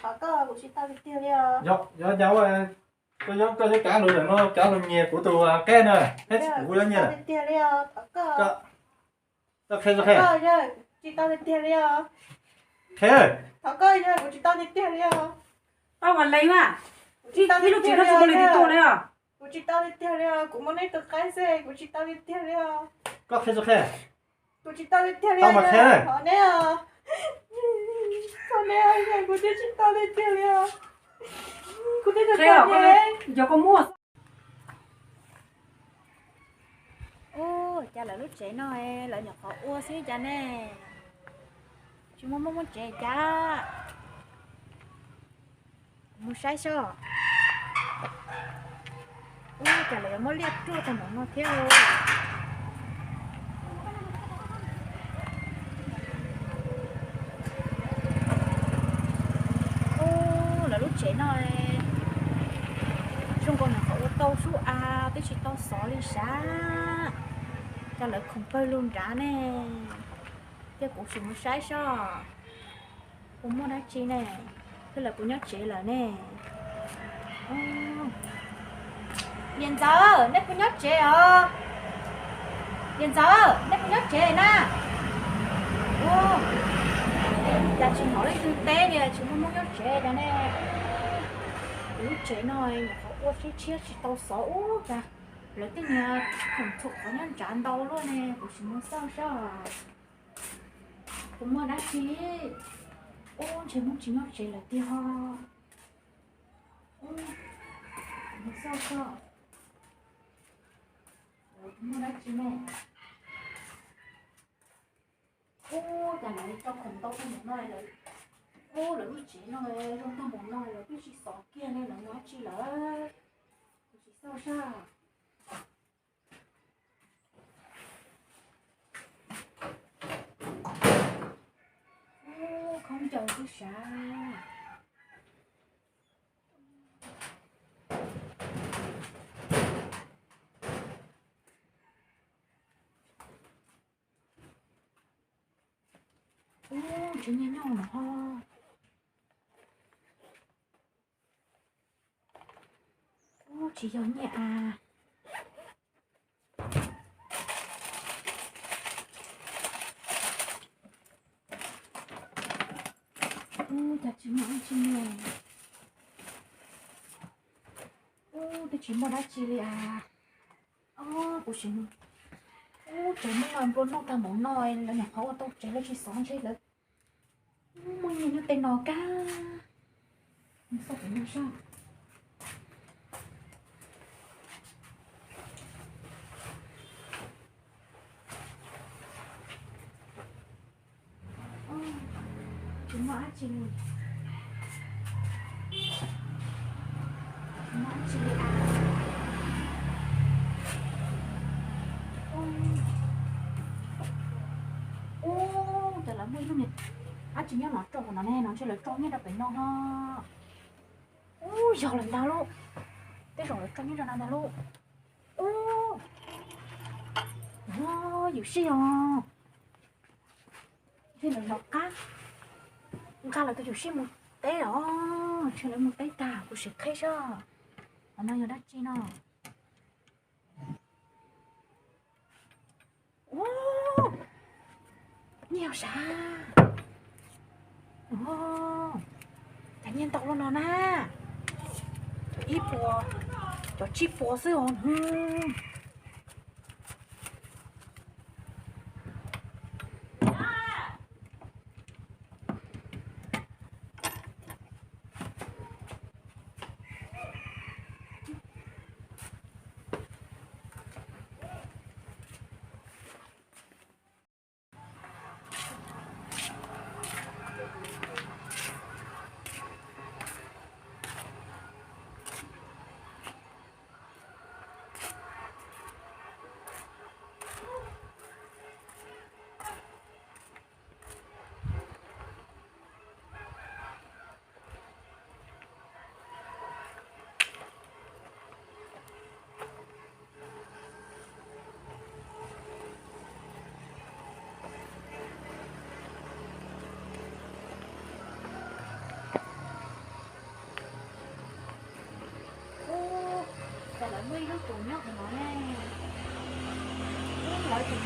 Thov koj, kuv tsis tau tiag tiag li os. Yog, yog, yog, koj yuav, koj yuav kav lus ntawm no, kav lus nyiag kuv tus qeb na, thiab kuv yuav nyiag tiag tiag li os, thov koj. Koj qhia, koj qhia. Tsis tau tiag tiag li os. Qhia. Thov koj, yog kuv tsis tau tiag tiag li os. Koj ua li mas, kuv tsis tau tiag tiag li os. Kuv tsis tau tiag tiag li os, kuv muaj nej tus qeb xwb, kuv tsis tau tiag tiag li os. Koj qhia, qhia. Kuv tsis tau tiag tiag li os, thov neb os. Thov neb os, kuv twb tsis tau tiag tiag li os. Kuv twb tsis tau tiag. Yog koj muaj. Ua cas lawv lub tsev no lawv nyuam qhuav ua xwb cas ne? Tsis muaj muaj muaj tsev cas? Mus saib seb. Ua cas lawv yuav muab liaj ruaj tag npaum no thiab. Ua lawv lub tsev no zoo nkaus nyuam qhuav ua tau xwb as, twb tsis tau xov li sav. Cas lawv khoom pawg lug nrad ne. Cia kuv sim mus saib seb puas muaj dab tsi ne, thiab lawv puas nyob tsev lawm ne. Niam ntxawm, nej puas nyob tsev os? Niam ntxawm, nej puas nyob tsev na? Cas tsis hnov leej twg teb li, tsis muaj Hmoob nyob tsev li ne. Kuv lub tsev no nyuam qhuav ua tshiab tshiab tsis tau xov ub cas lawv tej niag khoom txhuam qhov nyob nrad ntau luaj ne, kuv sim mus xauj seb puas muaj dab tsi. Ub, ntshe Hmoob tsis nyob tsev lawm tiag ho. Mus xauj seb puas muaj dab tsi ne. Ub, cas lawv tso khoom ntau tag npaum no lawm. Ub, lawv lub tsev no zoo tag npaum no lawv twb tsis xov kiag li, lawv mus dab tsi lawm. Kuv sim xauj seb. Ub, khaub ncaws xwb sav. Ub, tsis nyiag nyob no ho. Ub, tsis yog nyiaj a. Ub, cas tsis muaj dab tsi ne. Ub, twb tsis muaj dab tsi li as. Ob, kuv sim. Ub, tsev neeg nplua nuj tag npaum no, lawv nyuam qhuav ua tau tsev lawv tsis xov ntshe lawv muaj nyiaj nyob tej no kag. Xauj kuv mus seb. Tsis muaj dab tsi li. Tsis muaj dab tsi li as. Ub, cas lawv muaj ib lub niag dab tsi nyob no rau hauv no ne, no ntshe lawv tso nyiaj rau pem no no. Ub, yog lawm ntag lauj. Tej zaum lawv tso nyiaj rau no ntag lauj. Ub, yus sij os. Ntshe lawv los qab nqa lawv tus yus sij mus teb os. Ntshe lawv mus teb tag, kuv sim qhib seb hauv no yog dab tsi no. Ub, nyiaj sav. Ub, cas nyiaj ntau luaj no na. Ib puas, cov tsib puas xwb os.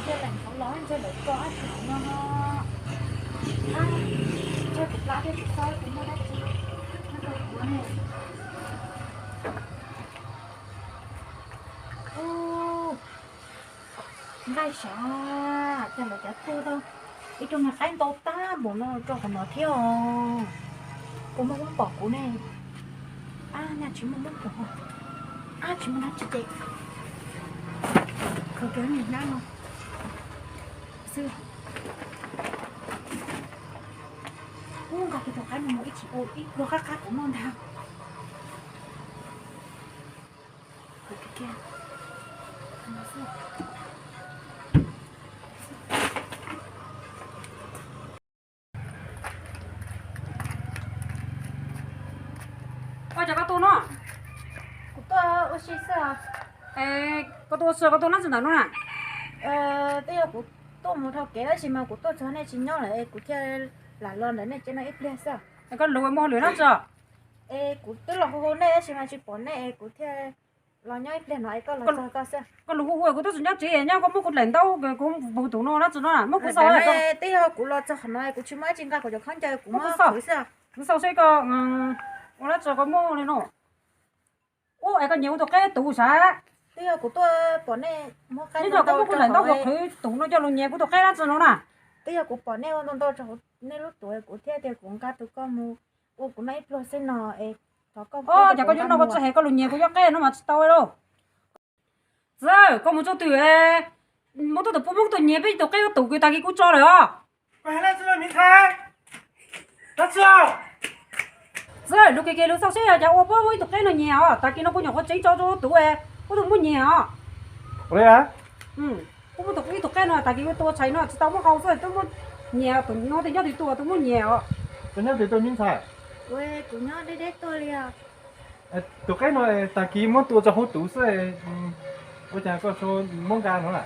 Ntshe leem hauv los ntshe lawv tso dab tsi no no. Ntshe kuv plab thiab kuv xob kuv muaj dab tsi nyob rau kuv ne. Ub, nqaij sav, cas lawv cov tuag tau ib tug niag qaib ntau tag npaum no rau qhov no thiab os. Kua muaj hmoob pom kuv ne. Ab, nyaj tsis muaj hmoob pom. Ab, tsis muaj dab tsi ces khaws kiag niag hnab no xwb. Ub, nqa kiag tus qaib no mus ib chim ua ib pluag qab qab kuv noj ntag. Ua cas koj tuaj no? Kuv tuaj ua si xwb. Koj tuaj ua si koj tuaj nyob tsis ntawm no na? Twb yog kuv tuaj mus dhau kev tab sis mas kuv tuaj txog nej tsis nyob lawm es kuv thiaj lam los ntawm nej tsev no ib pliag xwb. Es koj lus muaj hauj lwm dab tsi? Es kuv twb los hu hu nej tab sis mas tsis pom nej es kuv thiaj los nyob ib pliag no es koj los txog koj xwb. Koj lus hu hu kuv twb tsis nyob tsev nyob koj muab kuv dlaim ntaub kuv puag tum no dab tsi no muab kuv xaus. Twb yog kuv los txog qhov no kuv tsis muaj dab tsi nqa kuv cov khaub ncaws kuv muab qhwv xwb. Kuv xaus seb koj ua dab tsi koj muab li no. Ub, es koj nyiam ua tus qaib tus sav? Twb yog kuv tuaj pom nej muab qaib ntau ntau rau hauv, qhwv tus no coj lus nyiam kuv tus qaib dab tsi no na. Twb yog kuv pom nej ua ntau ntau rau hauv nej lub tuam kuv thiaj tias kuv nqa tus koj mus ua kuv noj ib pluag xwb no es thov koj. Ua cas koj nyob no koj tsis hais koj lus nyiam kuv cov qaib no mas tsis tau lauj. Txiv, koj mus txog twg muab tuaj tus pub muab tus nyiam peb tus qaib ua tus kws tag kis kuv tso lawm os. Txiv, lus kiag kiag lus xaus seb yog cas ua puab muab ib tus qaib no nyiam os, tag kis no kuv nyuam qhuav tseev tso rau tus, puab tus muab nyiam os. Puab muab tus ib tus qaib no tag kis ua tua tshais no tsis tau muab hau xwb, twb muab nyiam, tus no tias nyob twg tuaj twb muab nyiam os. Koj nyob twg tuaj me ntxhais? Kuv nyob deb deb tuaj li os. Tus qaib no tag kis muab tua tso hauv tus xwb, ua cas koj muab nqa no na?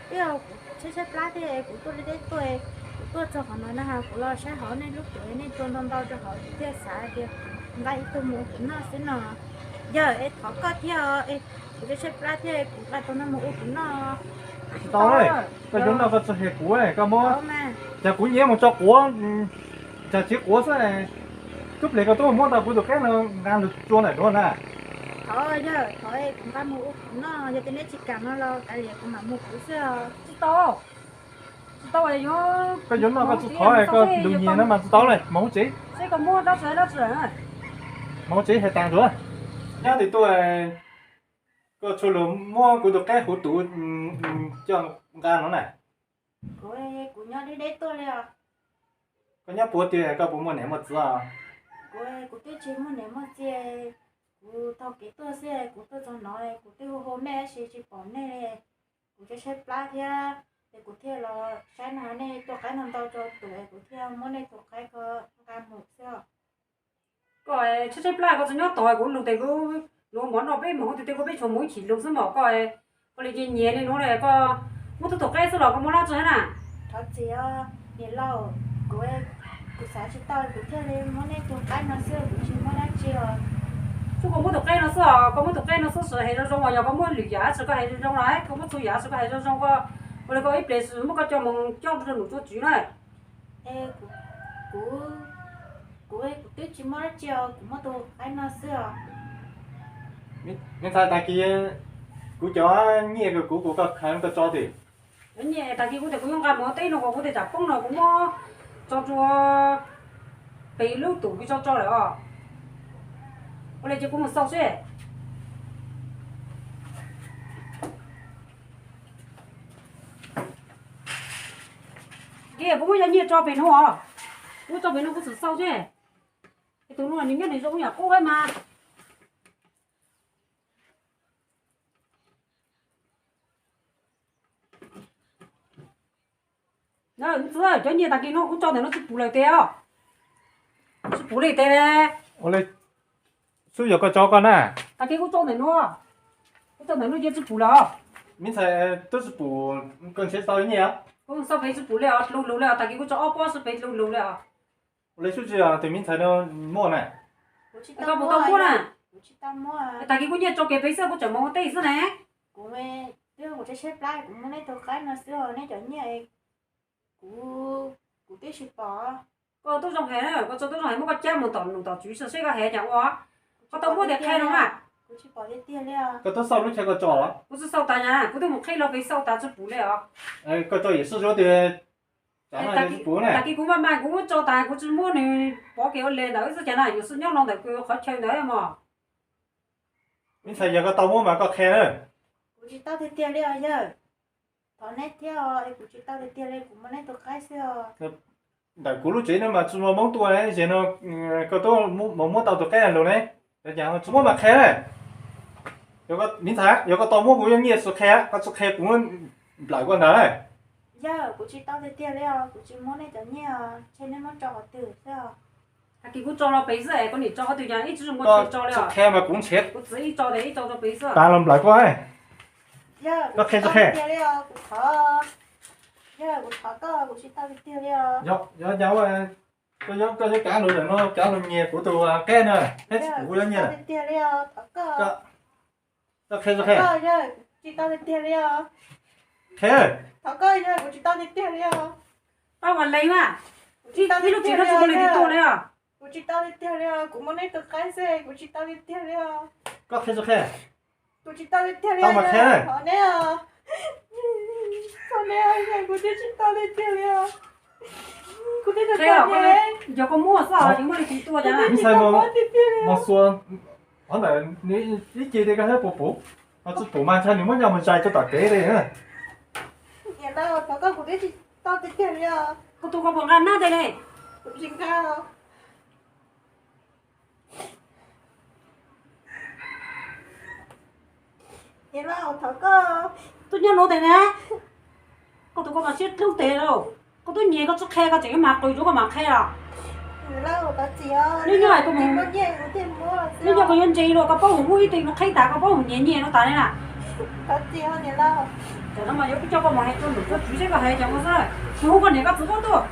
Twb yog kuv tshaib tshaib plab thiab kuv tuaj deb deb tuaj, kuv tuaj txog qhov no na kuv los saib hauv nej lub tuam nej tua ntau ntau rau hauv kuv thiaj xav tias nqa ib tug mus ua kuv noj xwb no. Yawg es thov koj thiab, kuv tshaib tshaib plab thiab kuv nqa tus no mus ua kuv noj. Tsis tau lawm, koj yuav noj koj tsis hais kuv, koj muab, cas kuv nyiam mus tso quav, cas tsis quav xwb. Tub plig koj tuaj muab tau kuv tus qaib no nqa lug tsua ntawm duav na. Thov yawg, thov kuv nqa mus ua kuv noj, yog tias neb tsis kam no los kav liam kuv mam mus kuv xwb os. Tsis tau, tsis tau. Koj yuav noj koj tsis thov, koj lus nyiam no mas tsis tau lawm, mus hauv tsev. Seb koj muab dab tsi dab tsi. Mus hauv tsev hais tas ntsuav. Nyob twg tuaj, koj tshua lug muab kuv tus qaib hauv tus coj nqa no na. Kuv, kuv nyob deb deb tuaj li os. Koj nyob puas tiag koj puas muaj niam muaj txiv os? Kuv, kuv twb tsis muaj niam muaj txiv, kuv taug kev tuaj xwb, kuv tuaj txog no kuv twb hu hu nej tab sis tsis pom nej li. Kuv tshaib tshaib plab thiab, ces kuv thiaj los saib no nej tua qaib ntau ntau rau tus, kuv thiaj muab nej tus qaib ko nqa mus xwb os. Koj tshaib tshaib plab koj tsis nyob tod kuv lug tes kuv lug mov noj peb moog tes tes kuv peb tshuav mus ib chim lug xwb mas koj, koj li nyiam nyiam li nuav koj muab tub tus qaib xwb los koj muab dab tsi na? Thov txim os niam laus, kuv, kuv xav tsis tau kuv thiaj li muab nej tus qaib no xwb, kuv tsis muab dab tsi os. Xwb koj muab tus qaib no xwb os, koj muab tus qaib no xwb, hais zoo zoo os, yog koj muab lwm yam tsi koj hais zoo zoo los koj muab txhua yam tsi koj hais zoo zoo, koj ua li koj ib pliag muab koj coj mus coj rau num rau tswv na. Kuv, kuv, kuv twb tsis muab dab tsi os, kuv muab tus qaib no xwb os. Me ntxhais, tag kis kuv cov nyiaj kuv kuv koj khaws koj tso twg? Cov nyiaj tag kis kuv tias kuv yuav nqa mus teb no kuv tias tsam poob no kuv muab tso rua pem lub tus kuv tso tso lawm os. Ua li ces kuv mus xauj seb. Kuv muab cov nyiaj tso pem no os. Kuv tso pem no kuv xauj xauj seb. Tus no nws nyob nws zoo yam qub mas. Txiv, cov nyiaj tag kis no kuv tso ntawm no tsis pum lawm tes os. Tsis pum li tes. Ua li, xub yog koj tso koj na. Tag kis kuv tso ntawm no, kuv tso ntawm no ces tsis pum lawm os. Me ntxhais, twb tsis pum, koj nrhiav tau nyiaj? Kuv xauj pem tsis pum li os, dlhau lug li os, tag kis kuv tso ob pob xwb pem dlhau lug li os. Ua li xub tsis yog tus me ntxhais no muaj na? Koj puas tau muab na? Tag kis kuv nyiaj tso kev pem xwb kuv tseem mus ua teb xwb ne. Kuv, Twb kuv tshaib tshaib plab kuv muab neb tus qaib no xwb os, neb cov nyiaj kuv, kuv twb tsis pom. Koj tub zoo heev na, koj tub zoo heev, muab koj cab mus tom nom tom tswv seb koj hais cas ua. Koj tau muab tias qhia no na. Kuv tsis pom tiag tiag li os. Koj twb xauj lub chaw koj tso los? Kuv tsis xauj tas na, kuv twb mus qhib los pem xauj tas tsis pom li os. Koj tso yam sib zuag tias tag kis kuv maj mam kuv muab tso tas kuv tsis muab nws pov kev ua li ntawd xwb cas na, yuav xwb nyob no ntawm kuv qhov chaw ntawd mog. Me ntxhais, yog koj tau muab mas koj qhia na. Kuv tsis tau tiag tiag li os yawg. Thov neb thiab os, kuv tsis tau tiag tiag li, kuv muab neb tus qaib xwb os. Ntawm kuv lub tsev no mas tsis muaj Hmoob tuaj ne, ces no koj twb mus muab tau tus qaib lus ne. Tsis muab mas qhia na. Me ntxhais, yog koj tau muab kuv yuav nyiaj sis qhia, koj tsis qhia kuv nplawm koj ntag na. Yawg, kuv tsis tau tiag tiag li os, kuv tsis muab neb cov nyiaj os, ntshe neb muab tso qhov twg xwb os. Tag kis kuv tso los pem xwb es koj nim tso qhov twg cas ib tsis muaj chaw tso li os. Qhia mas kuv nrhiav. Kuv txwv ib tso tes ib tso rau pem xwb. Tas los nplawm koj. Koj qhia tsis qhia? Kuv thov, yawg, kuv thov koj, kuv tsis tau tiag tiag li os. Yog, yog, koj yuav kav lus ntawm no, kav lus nyiag kuv tus qaib na, thiab kuv yuav nyiaj tiag tiag li os, thov koj. Koj qhia tsis qhia? Yawg, kuv tsis tau tiag tiag li os. Qhia. Thov koj yawg, kuv tsis tau tiag tiag li os. Pab Vam Lees mas, kuv tsis tau tiag tiag li os. Kuv tsis tau tiag tiag li os, kuv muab neb tus qaib xwb, kuv tsis tau tiag tiag li os. Koj qhia tsis qhia? Kuv tsis tau tiag tiag li os, thov neb os. Thov neb os, kuv twb tsis tau tiag tiag li os. Kuv twb tsis tau tiag. Yog koj muab xwb, yog muaj li tus tuaj cas na. Ib ntxhais mos xuas, qhov ntawd nws ib ce tias koj thiab puas pum, ho tsis pum mas ntshe nws muab nqa mus zais rau tom kev li. Niam laus, thov koj, kuv twb tsis tau tiag tiag li os. Koj tus koj puas nqa nab tes li? Kuv tsis nqa os. Niam laus, thov koj. Twb nyob nuav tes na. Koj tus koj mas siab dlub tes lauj. Koj twb nyiag koj tsis qhia, koj tseem yuav mas qw rau koj mam qhia los. Niam laus, thov txim os. Hnub nyoog koj mus, hnub nyoog koj yuav ntse luag, koj paub mus muab ib tug qheb tas, koj paub mus nyiag nyiaj no tas li na. Thov txim os niam laus. Tam no mas yuav coj koj mus hais rau nom rau tswv seb koj hais cas ua xwb. Mus hu koj niam koj txiv tuaj.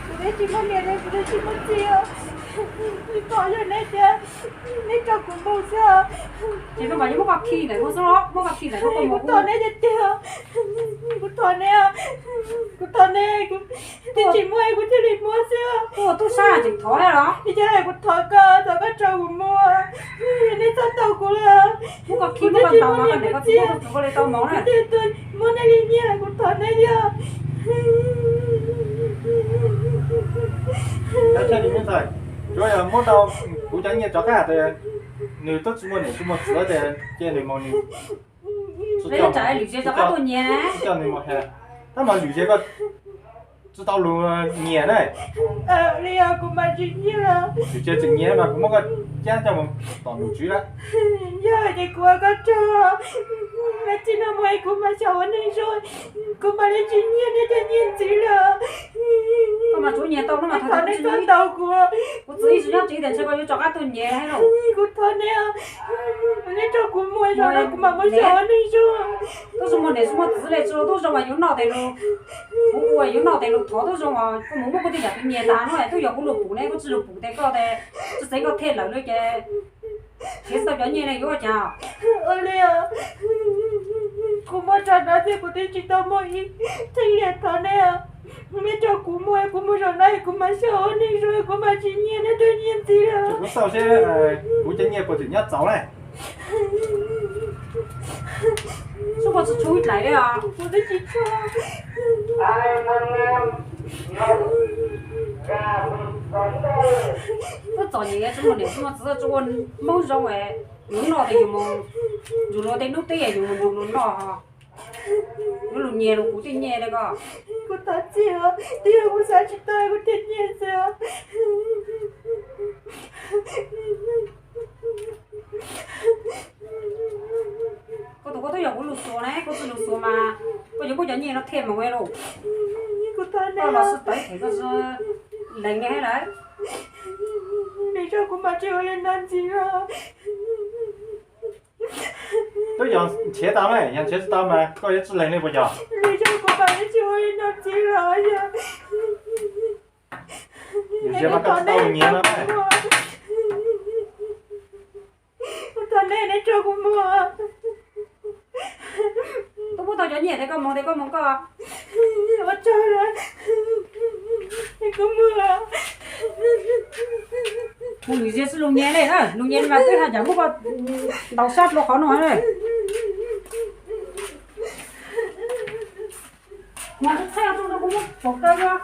Kuv twb tsis muaj niam li, kuv twb tsis muaj txiv os. Kuv thov yog neb tias neb tso kuv mus xwb os. Ces no mas yuav muab koj khi ntawm no xwb los, muab koj khi ntawm no. Kuv thov neb tiag tiag, kuv thov neb, kuv thov neb, kuv twb tsis muaj kuv thiaj li muab xwb. Tuaj tub sab tseem thov thiab los? Yog kuv thov koj, thov koj tso kuv mus, neb txhob tau kuv lawm. Muab koj khi, muab koj ntaus mas koj niam koj txiv tuaj txug koj li tau mus na. Muab neb li nyiaj, kuv thov neb li os. Tsuav yog muab tau kuv cov nyiaj rov qab tias nws twb tsis muaj niam tsis muaj txiv tias cia nws mus nws tsis coj nws mus, tab mas lwm zaus koj tsis tau lus nyiag na. Li os, kuv mam tsis nyiag. Lwm zaus tseem nyiag mas kuv muab koj cab coj mus tom nom tswv lawm. Yog ces kuv ua koj tsaug, txij no mus kuv mam xyaum ua neeg zoo, kuv mam li tsis nyiag neb cov nyiaj ntxiv lawm. Koj mas tsuav nyiag tau no mas thov neb txhob ntaus kuv. Kuv txiv ib tsis nyob tsev tias ntshe koj yuav rov qab tuaj nyiag thiab lauj. Kuv thov neb, neb tso kuv mus, zaum no kuv mam mus xyaum ua neeg zoo. Tub zoo muaj niam tsis muaj txiv li, tsis tub zoo mas yuav noj tes lus, kuv ua yuav noj tes lus thov tub zoo os. Koj mus muab kuv tej yam kuv nyiag tas no es twb yog kuv lus pum ne, kuv tsis lus pum tes koj tes tsis xeev koj thiaj lawm li ces khiav tsis tau cov nyiaj ne yuav ua cas? Ua li os, kuv muab tso no xwb kuv twb tsis tau muaj ib theej li, thov neb, neb tso kuv mus, kuv mus zaum no kuv mam xyaum ua neeg zoo, kuv mam tsis nyiag neb cov nyiaj ntxiv lawm. Kuv xauj seb kuv cov nyiaj puas tseem nyob txaus na. Sub koj tsis tshuav ib dlaim li os. Kuv twb tsis tshuav. Koj txom nyem tsis muaj niam tsis muaj txiv, tsis ua Hmoob zoo es yuav noj tes yus mus ntsug luag tej hnub teb es yus mus ntsug luag noj. Yuav lus nyiag lus kuv tej nyiaj li koj. Kuv thov txim os, twb yog kuv xav tsis tau kuv thiaj nyiag xwb. Koj tus koj twb yog kuv lus xuas ne, koj tsis lus xuas mas koj yuav muab cov nyiaj no thiaj mus lauj. Koj los sib tawv them koj lees li thiab lawm. Nws tso kuv mas tsis ua li no ntxiv os. Twb yog nrhiav tau na, yog nrhiav tsis tau mas koj yuav tsis lees li puas yog? Nws tso kuv mas tsis ua li no ntxiv los yog. Yus tsis mas koj tsis tau nyiag no. Kuv thov neb, neb tso kuv mus. Koj cov nyiaj, koj mus, koj mus koj. Ua tsaug lawm, koj mus lawm. Hu lwm zaug xwb, lus nyiaj li na, lus nyiaj li mas twb hais cov muab koj ntaus sab dlua qhov no na. Mas kuv txhaj rau kuv muab pov kawg os.